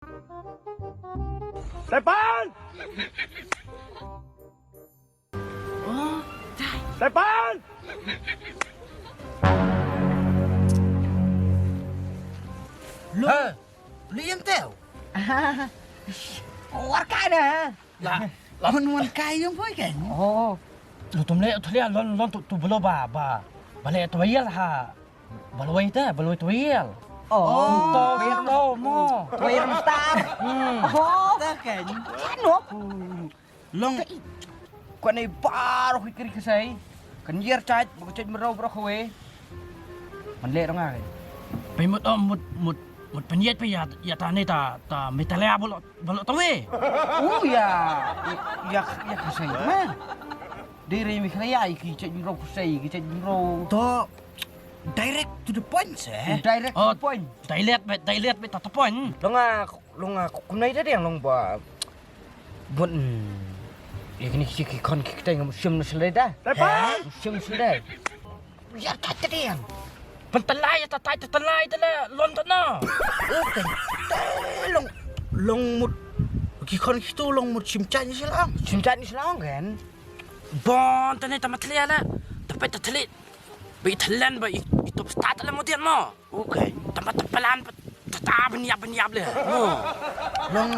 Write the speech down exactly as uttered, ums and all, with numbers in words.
Tepan! Tepan! Lo, lo yang teu. War kai na. La, la. Mon mon kai yung poi kan. Oh. Lo tum le, tu le lon lon tu tu belo ba ba. Ba le tu yel ha. Balwai ta, balwai tuil. Oh, to, to, mo. Tuil star. Hmm. Oh, ta kan. Ano? Long. Kwan ai baro ki kri ksai. Kan yer chaj, bako chaj mero bro kwe. Man le rong ai. Pai mut om mut mut mut penyet pe ya ya ta ne ta ta metalia bolo bolo tawe. Oh ya. Ya ya ksai ma. Diri mi khlaya ki chaj mero ksai ki chaj mero. To. Direct to the point, eh? Direct to the point. Dilet bet, dilet bet to the point. Lo nga, lo nga, ku nai da deng long ba. Bun. Ya kini ki ki kon ki ktai ngam sim na selai da. Sim selai. Ya ka ta deng. Pentelai ya tatai tetelai da la lon tana. Okay. Long long mut ki kon ki tu long mut sim chan ni selong. Sim chan ni selong kan. Bon tane tamatlia la. Tapai tatli. Ba i thlen ba i i top start le mo dian mo. Okay. Tamba ta plan ba ta ta ban yap ban yap le. Mo. Long